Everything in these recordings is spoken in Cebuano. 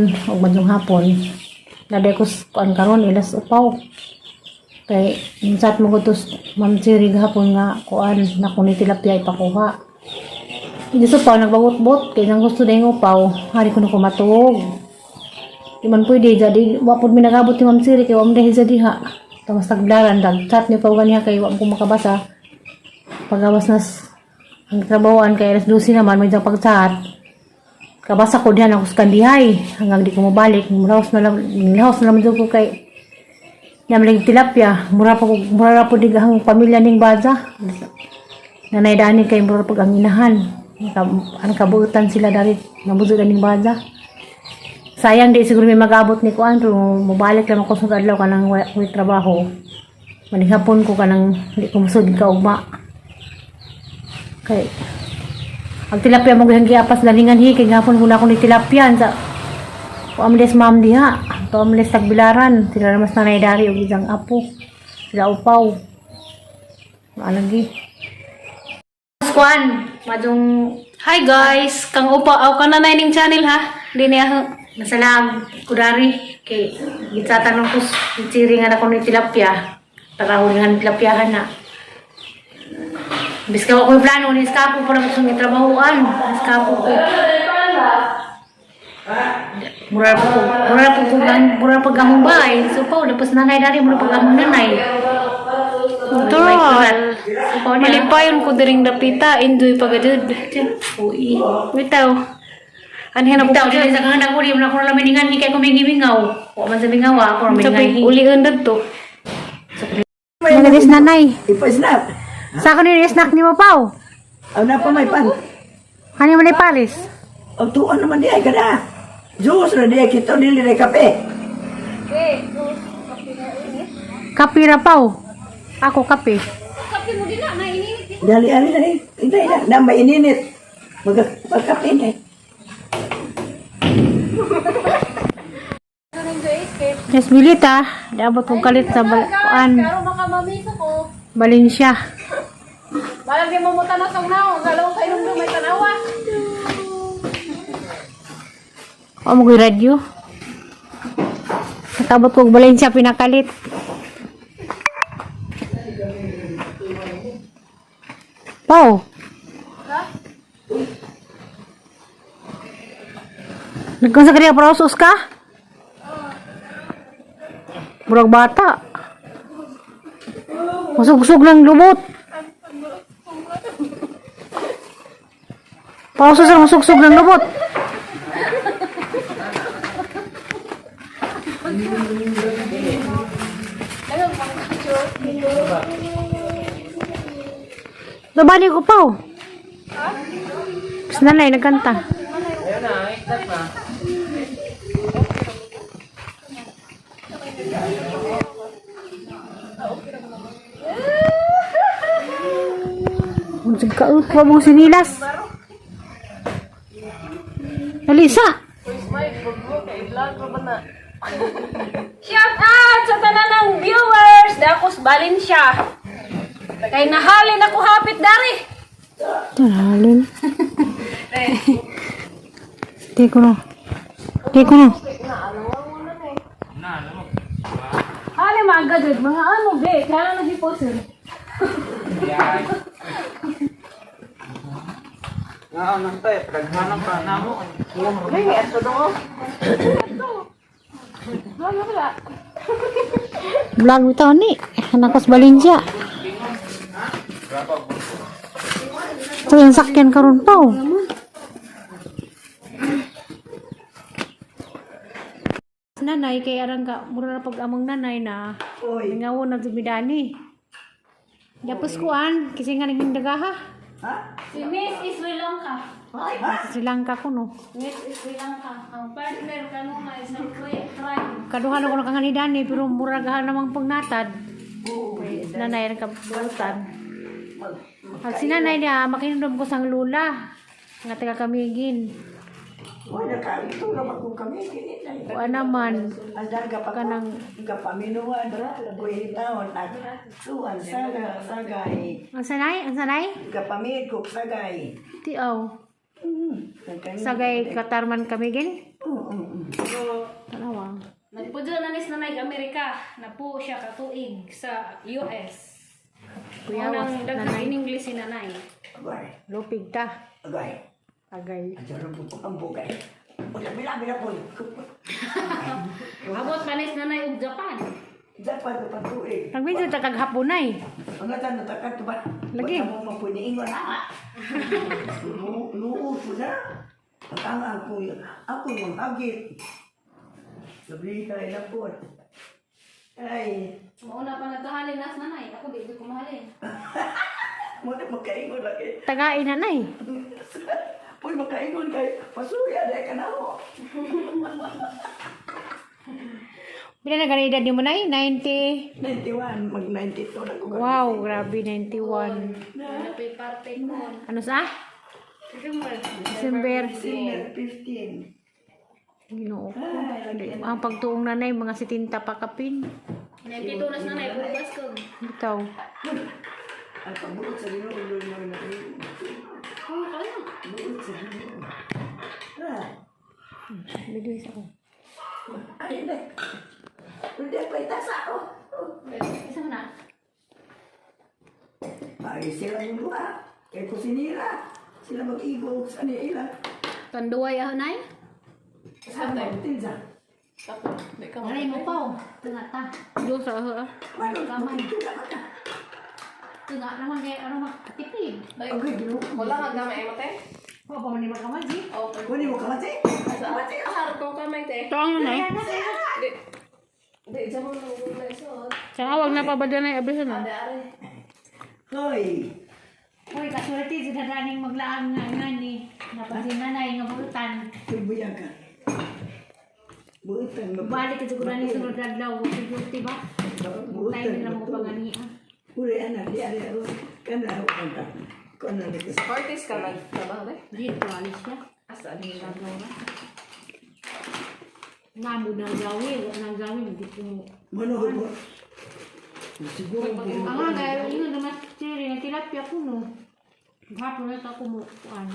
Ug madlong hapon. Naday ko kuan karon ilas upaw. Kay chat mo ko to Ma'am Cherry gahapon nga kuan na kung ni tilapia ipakuha. Hindi sa upaw nagbagot-bot kay nang gusto na yung upaw, hari ko na ko matuog. Di man pwede jadi wa pud mi nagabot ni Ma'am Cherry kay wa man dahil sa diha. Tapos taglaran dag chat niyo pa ganiha kay wa ko makabasa. Pagawas na ang trabahoan kay alas 12 naman may pag-chat. Kabasa ko diyan ako sa kandihay hanggang di ko mabalik. Mulaos na lang jud ko kay Nyamling tilapia, mura pa mura ra po dig ang pamilya ning baza. Nanay dani kay mura pag ang inahan. Ang kabuutan sila dari nabuzo ning baza. Sayang di siguro may magabot ni kuan pero mobalik lang ako sa adlaw kanang wa trabaho. Manihapon ko kanang di ko musud ka ugma. Kay ang tilapia mo gihang giapas dalingan hi kay gahapon ko na ako ni tilapia sa Paamles ma'am diha. Paamles tagbilaran. Sila naman sa nanay dari og isang apo. Sila upaw. Maalagi. Kuan, madung Hi guys, kang upa aw ka na ning channel ha. Di niya masalam kudari kay gitsatanong ko chiri nga na ko ni tilapia. Tarahon nga ni tilapiahan na. Bis ka ko plano ni eskapo para mo sa trabahoan. Eskapo ko. Mura po among bahay. So pa, tapos nanay dari mura pag among nanay. Troll. Upaw niya. Malipayon ko diring dapita, enjoy pa gajud. Uy. Bitaw. Anhin ako Bitaw pa dili sa kanang uli mo na ko laminingan ni kay ko mingimingaw. Wa man sa mingaw ako ra Sabi, miningan. ulihan dadto. Nagalis nanay. Ipa-snap. Sa ako ni snack ni mo pao. Ang na pa may pan. Hani man ni Paris. Ang tuon naman di ay kada. Juice na di ay kito dili na kape. Kape ra pao. Ako kape. Dali ali na eh. Hindi na na may ininit. Magkape na eh. Yes, Milita. Dapat kong kalit sa kuan. Valencia. Balag di mo mo tanas ang naong, galaw kay nung may tanawa. O mo radyo. Nakabot kong Valencia pinakalit. Pao. Nagkasa ka niya para usos ka? Murag bata. Usog-usog lang lumot. Pausos lang usog-usog ng lumot. Nabani ko pa oh. Tapos nanay nagkanta. Unsig ka, oh, wa mong sinilas. Alisa. Shout out sa tanan ng viewers dakos Valencia. Kay nahalin ako hapit dari. Taralin. Di ko no. Di ko no. Hali maaga jud mga ano be, kaya na naghiposin. Vlog bitaw ni. Nakos Valencia. So, yung sakyan karon pa oh. Nanay kay arang ka mura na pag among nanay na Oy. mingaw na dumidani. Yapos kuan kasi nga naging dagaha. Ha? Si Miss Sri Lanka. Sri Lanka ko no. Miss Sri Lanka. Ang partner kanunay sa crime. Kaduhan ako nakangani dani pero mura gahan namang pagnatad. Nanay ang kabutan. Pag si nanay niya, makinundom ko sang lula. Nga taga kamigin. Wala ka ito na kung kami kinit na. Kuan naman, Ang darga pa kanang Kapaminuan, buhay taon, at suan, saga, sagay. ang sanay, ang sanay? Kapamid ko, sagay. Tiaw. Hmm. Sagay katarman kamigin. Oo. So, Tanawa. nagpudyo na nis nanay Amerika. Napo siya katuig sa US. Kuya, was Unang daghang nanay. in English si nanay. Agay. Lupig ta. Agay. Agay. Ang sarap po ang bugay. Wala, bila, bila po. Abot pa nis nanay og Japan. Dapat na patuig. Nagmedyo ta kag hapunay. Ang atan na takat ba? Lagi. Wala mo po niingon na. Luo po na. Ang ako, ako yung hagit. Sabi na po. Ay, Mauna pa nagkahalin nas nanay. Ako di ko mahalin. mo na makaingon lagi. Tagain nanay. Puy, makaingon kay pasuya dahil ka na ako. Pila na gani edad nimo nay? 90. 91, mag 92 na ko. Wow, grabe 91. Napay parte ko. Ano sa? December. December. December 15. Ginoo ko. Ay, lagi. Ang pagtuong nanay mga 70 pa kapin. 92 nas nanay bukas ko. Bitaw. Ang pagbuot sa Ginoo, Lord, mo na. Oh, kaya. Buot sa Ginoo. Ah, Bigay sa ko. ay, hindi. Hindi pa itasa ako. Isa na. Ay, sila yung duha. Kay kusinira. Sila mag-igo sa nila. Tanduay ah nay. Sa tinsa. Nanay mo pa oh. Tunga ta. Do sa ah. Ano, magtula ka. Tunga naman kay ano makatipid. Okay, Ginoo. Wala ka gamay mo, te? Wa pa man ni makamaji. Oh, Kunin mo kamati. kamay. Ahar kong kamay, te. Tuang nanay. Di, di, dyan mo nang gulay so. Sa awag na pa ba nanay abisan na. Ade, are. Hoy. Hoy, kasulti si dadaning maglaang nga nga ni. Napansin nanay nga buutan. Uy, buyag ka. Buutan. Balik ka siguro ni sunod adlaw, siguro ba? Buutan. Tayo nila mo pangani ah. Uri, ana, di, ari, ari. Kana, kana. Kana, nagkas. Parties ka nagtrabaho, te? Dito alis siya. Asa, ano yun? Namo nang gawin, wa nang gawin hindi ko mo. Mano ko po. Siguro po. Ang nga gaya ingon naman cherry nga tilapia kuno. Hapon na ta ko mo kuan.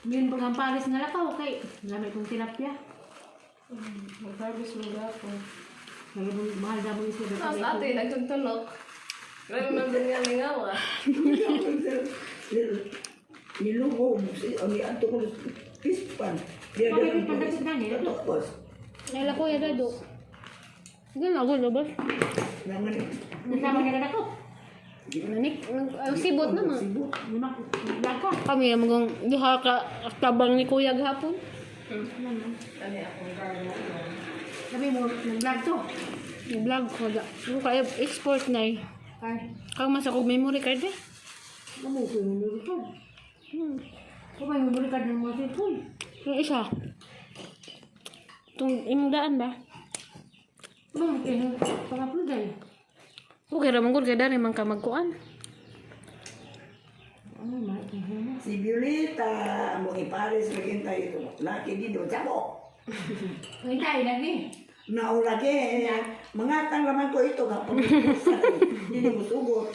Yun pag ang pares nga lakaw kay lamay kong tilapia. Mag-harvest mo gapon. Mahal na mo isda. Tapos ate, nagtugtulok. Grabe man dun nga lingaw, ah. Nilugo, ang ianto ko pispan. Bakit pagdating na niya? Tapos, Naila ko ya dado. Sige na ako labas. naman Nasama ka na ko. Nanik, ang sibot naman. Sibot. Vlog ko. Kami na magang duha ka tabang ni kuya gahapon. Ano akong garmo. Sabi mo, nag-vlog to. Yung vlog ko da. Ko kaya export na eh. Ay, Kang mas ako memory card eh. ano ko yung memory card? Kung may memory card ng mga cellphone. Yung isa. Itong imong daan ba? Bakit kayo pang-upload ay? Okay ra man gud kay dari man ka magkuan. Ano, mahal kayo. Si Violeta, mo ipares maghintay ito. Laki dito, jabo. Ay, tayo lang eh. Naula ke, mga tanglaman ko ito kapag hindi mo sugot.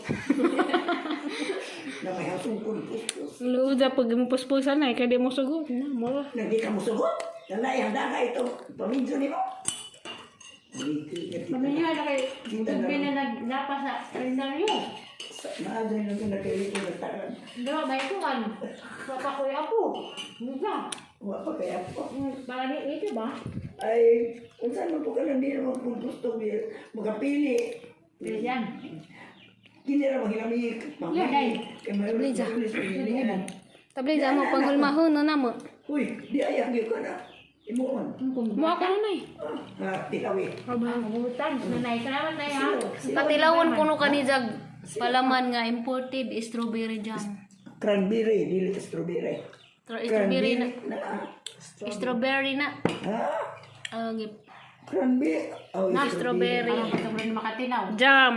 Na may hasungkon puspos. Luod pag mo puspusan na eh, kay di mo sugot. Na mo. Na di ka mo sugot. Nanay, handa ka ito. Paminso ni mo. Pamilya na kayo. Hindi na naglapa sa kalendaryo. Maaari na ito nagkaili ko nagtaran. Di ba, may ito kan? Papa ko yung apo. Hindi ba? Wa pa kaya po. Para ni ito ba? Ay, kung saan mo po ka lang di naman kung gusto makapili. Pili yan. Hindi na maghilamig. Yeah, day. Kaya mayroon sa pilihan. Tabli mo panghulmahon no namo. Uy, di ay ang ko na. Imuon. Mo ako nun eh. Ah, tilawi. Kabutan. Nanay, salamat na ha. Patilawon kuno kani jag palaman nga imported strawberry jam. Cranberry, dili strawberry. Strawberry na. Na. Strawberry na. Ha? Ang Cranberry. Oh, na strawberry. Parang pagkamulan na makatinaw. Jam.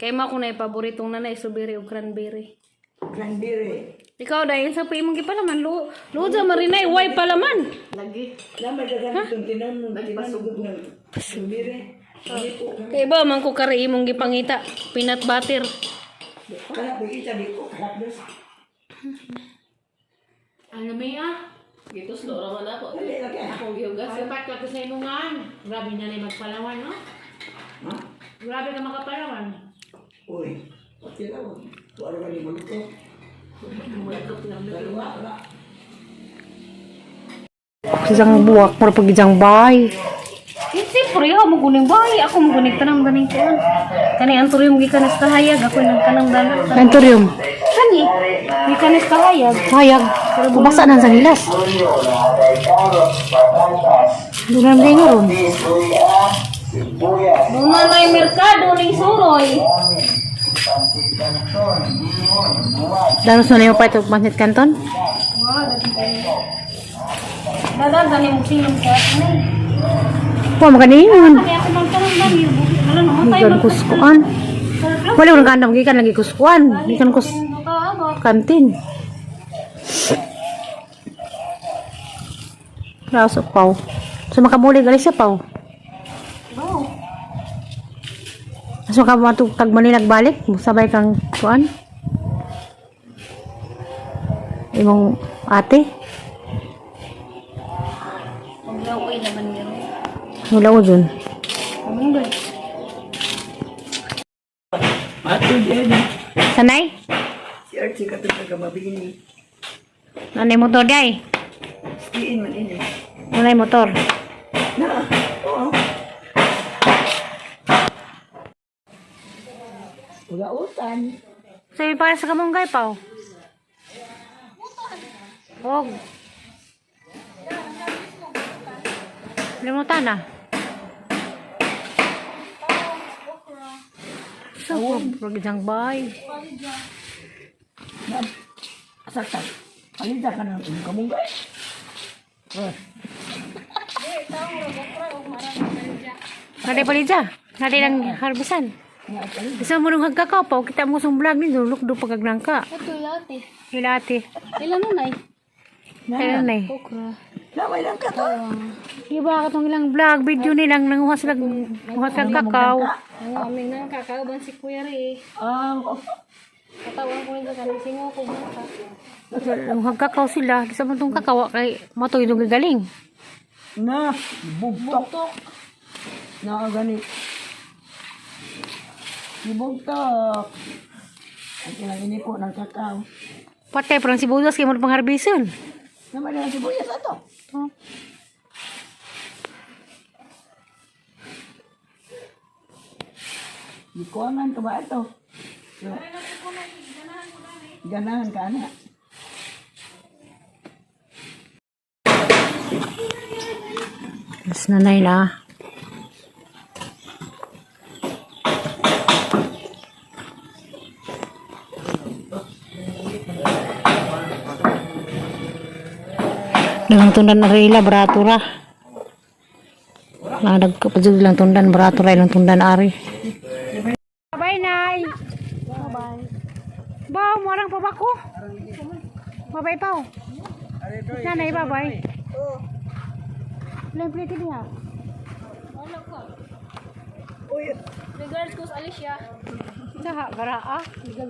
Kay mo ako na paboritong nanay strawberry ug cranberry. Cranberry. Ikaw dahil sa pa imong gipalaman lu luod sa marinay way palaman. Lagi. Nama dagan itong tinan tinanong ng strawberry. Hindi po. Kay ba man ko kari imong gipangita peanut butter. Kaya po ita di ko kalapdos. Ano may ah? Gituslo raman ako. Dali lang kaya. Akong gihugas. Pagsipat ka sa imungan. Grabe na na magpalawan, no? Ha? Grabe ka makapalawan. Uy, pati lang. Wala ka ni Multo. Dalawa, wala. Isang buwak, mura pag isang bay. Hindi, pareho mo guning bay. Ako mo guning tanang ganing kuan. Kani ang tuloy mo gikan sa kahayag. Ako nagkanang dalat. Antorium. Kani, gikan sa kahayag. Hayag. Kubasa na sa gilas. Doon na lang ron. Doon na may merkado ning suroy. Danos na yung pa ito pansit kanton. Dadan gani mo sinom sa akin. Wa makaniyon. Kani ako nagtanang dami. Wala namatay Gikan kuskuan. Wala ko nagkandam gikan lagi kuskuan. Gikan kus kantin. Raos paw. So makamulig alis sa paw. So ka mo tag Manila nagbalik, sabay kang kuan. Imong ate. Maglaway naman meron. Wala ko dun. Kamunggay. Ato din. Sanay? Si Archie ka taga mabini. Nanay motor day. Skiin man ini. Nanay motor. Na, oo. Ugautan. Sabi para sa kamunggay paw. Og. Limutan na. So, pag bay. Na, saksak. Palida ka na ng kamunggay. Naday palidya. Naday lang harbisan. Isa mo nung hagkakaw pa, kita mo sa vlog ni Luluk do pagagnangka. Ito yate. Hila ate. Ilan nun ay? Kailan na eh. Okra. Lamay lang ka to. Di ba katong ilang vlog video nilang nanguha sila nguha sila kakao. Ang aming nang kakauban si Kuya Ray. Ah, oh. Katawan ko rin sa kanang singo ko ka. Nanguha kakao sila. Sa mo tong kakao kay matoy dong gagaling. Na, bugtok. Na, gani. Ibugtok. Ang ilang ini po ng kakao. Patay parang sibuyas kay mo pang harbison. Naman lang sibuyas ato. Oh. Gikuangan ka ba ito? So, ganahan ka na. Mas nanay na. Lang tundan na rila, barato ra. Nagkapajud lang tundan, barato ra ilang tundan ari. Bye, Nay. Bye. Ba, marang pa ba ko? Bye-bye, pao. Nanay, bye-bye. Lang plate niya. Uy, Regards ko sa Alicia. Saha, gara ah.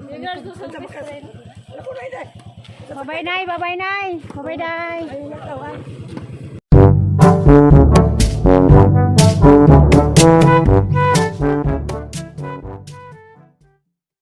Regards ko sa best friend. ano ko na ito? Bye-bye, Nay. Bye-bye, Nay. Bye-bye, Nay. Ay, nakaw ah.